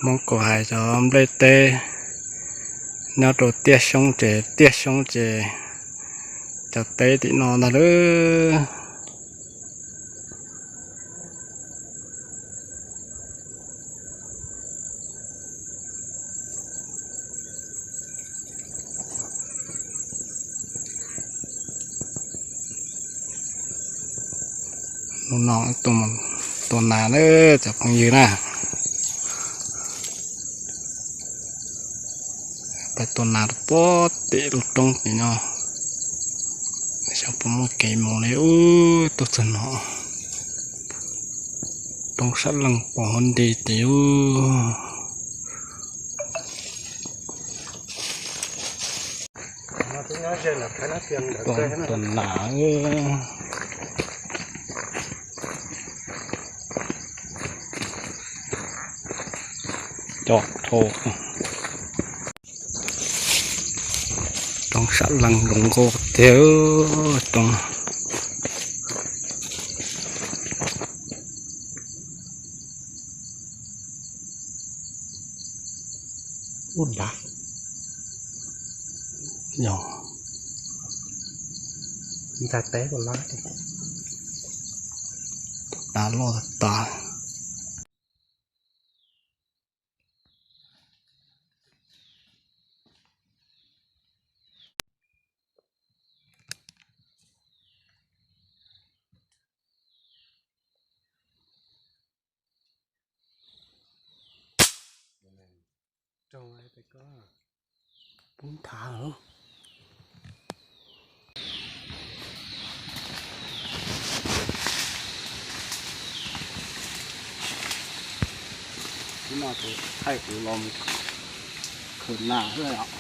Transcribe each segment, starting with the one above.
Hmoob Kaus hais cov nplej teb nyob rau tiaj xyoob ces, tiaj xyoob ces cov teb tim no ntag lauj. Hnub no tua nas na cov phooj ywg na. Peb tua nas rau puag tim lub roob tim no, xyov puas muaj kev mus li ub tuaj txog no. Roob sab leej pom huv nti tid ub. Tua nas. Cov roob sab leej zoo nkauj tiag roob. Ub dav yog ntxhais teb puas lab, dav loj tas. Poob thav lawm. Hnub no ces thaij kuv los mus khawm nas xwb os.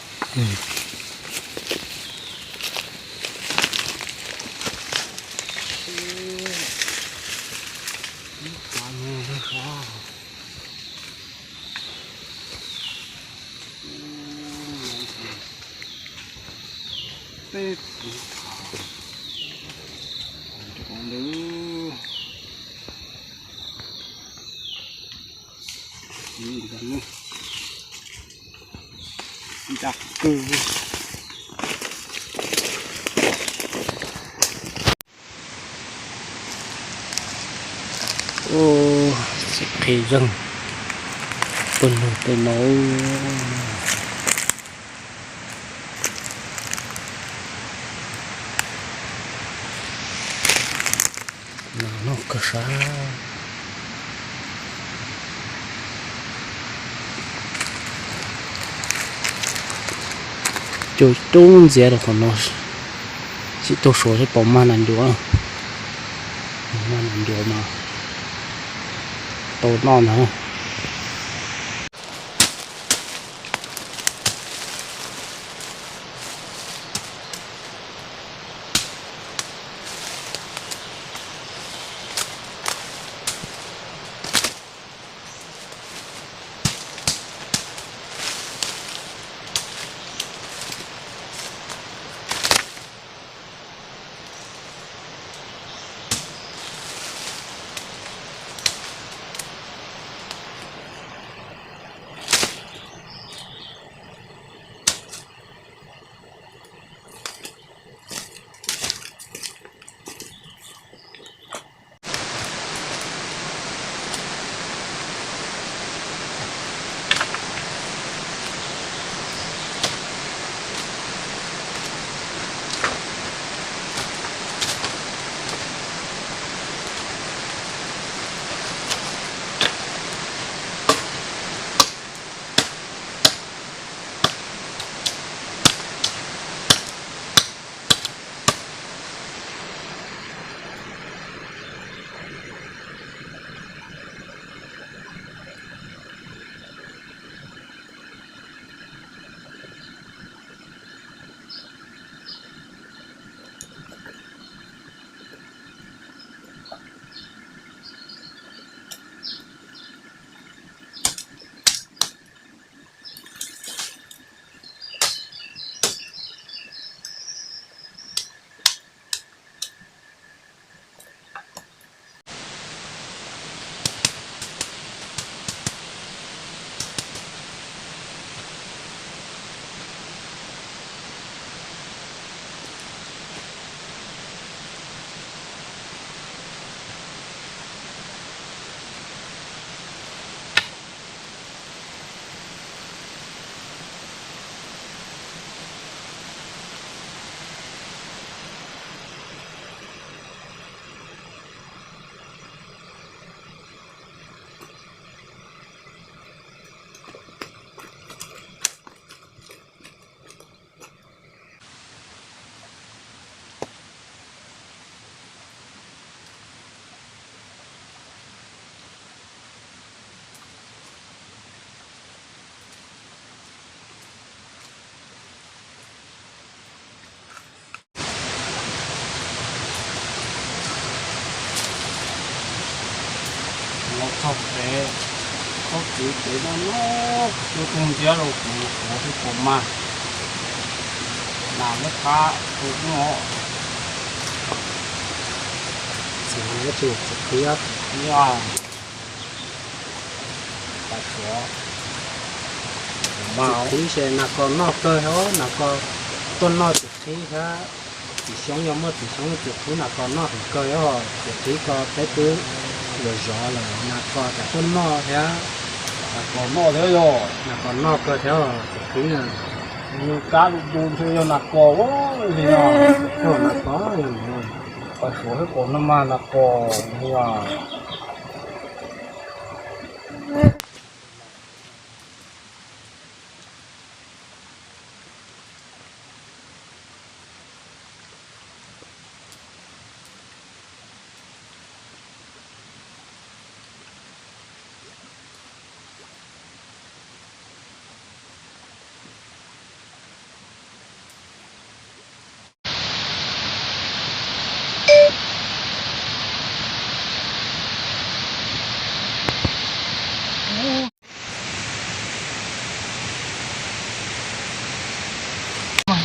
Peb puv thav ntawd. Ntag kawg. Ub, txiv qhi zeeg pawg lug tej no. Nas noj kawg sab. Cua coob ntxiav rau qhov no, sim tuaj suav seb puas mag nas ncuav. Mag nas ncuav mas tau noj ntag. Txog pem, txhob txwv pem no no, tuaj tuaj ntiab rau kuv, kuv thiaj pom mas. Nas muab qab tu no. Txiv qhib, txiv qhib, txiv qhib, txiv qhib ces nas kos noj kawg thiab, nas kos tuaj noj txiv qhib thiab. Txiv xyoob yog muaj txiv xyoob txiv qhib nas kos noj heev kawg thiab, txiv qhib ko peb twb yuav zov lawm, nas kos tas tuaj noj thiab. Nas kos noj thiab yog. Nas kos noj kawg thiab txiv qhib na. Kab du du ntshe yog nas kos li os. Nas kos, qos suav thiab qos no mas nas kos li os.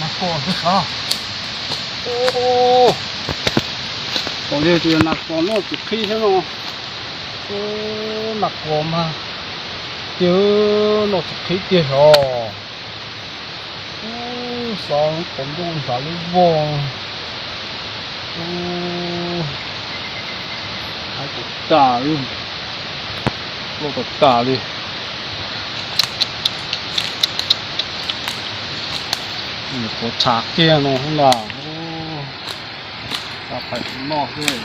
Nas kos xwb sav. Ua li tias nas kos noj txiv qhib thiab no. Nas kos mas tiag, noj txiv qhib tiag os. Xov qos ntuj nrad lub voj. Haib tas tas li, loj tas tas li. Nyuam qhuav tshav kiag no xwb ntag. Pais noj xwb.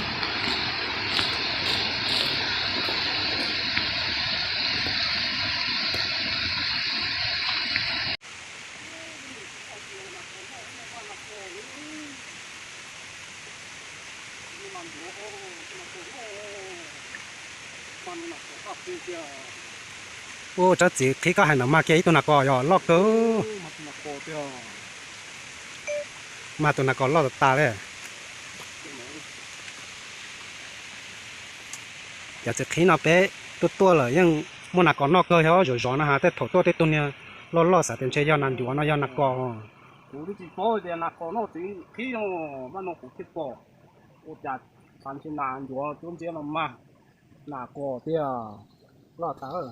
Ua tsob txiv qhib koj hais no mas kiag ib tug nas kos yog loj kawg. Mas tus nas kos loj tas tas li. Cov txiv qhib no peb tuaj tuaj lawm yeej muaj nas kos noj kawg thiab, zov zov no has tej thaum tuaj tej tug niag loj loj xav tias ntshe yog nas ncuav no yog nas kos. Kuv twb tsis paub tias nas kos noj txiv qhib no, mas no kuv thiaj pom. Ua cas xav ntshe nas ncuav cuab ntiab no mas nas kos tiag, loj tas.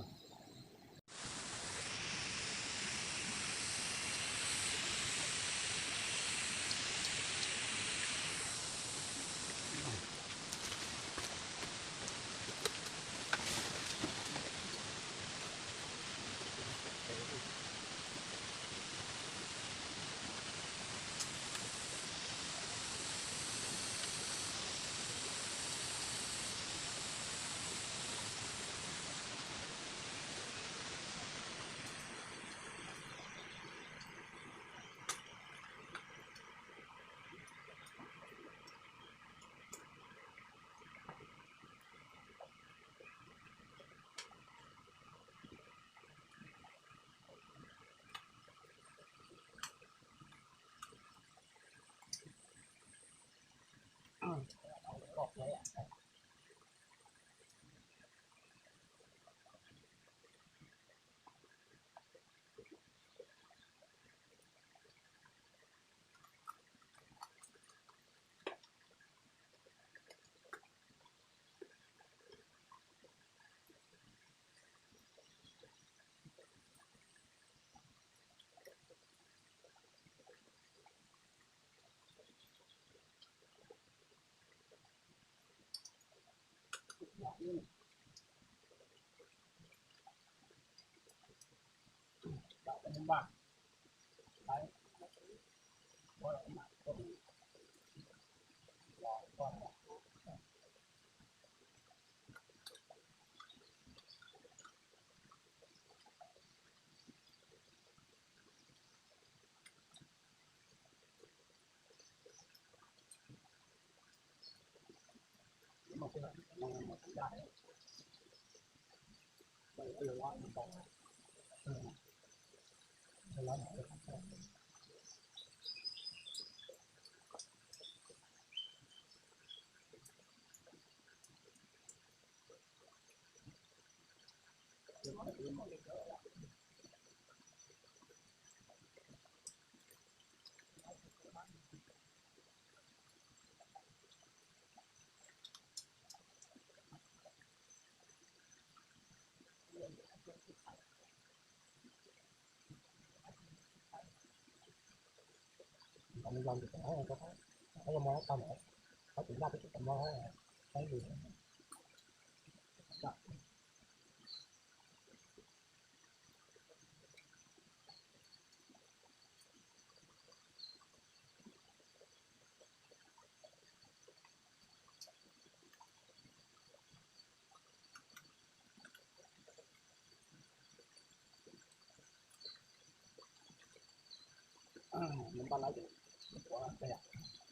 Npaj lawv ces ua teb yom.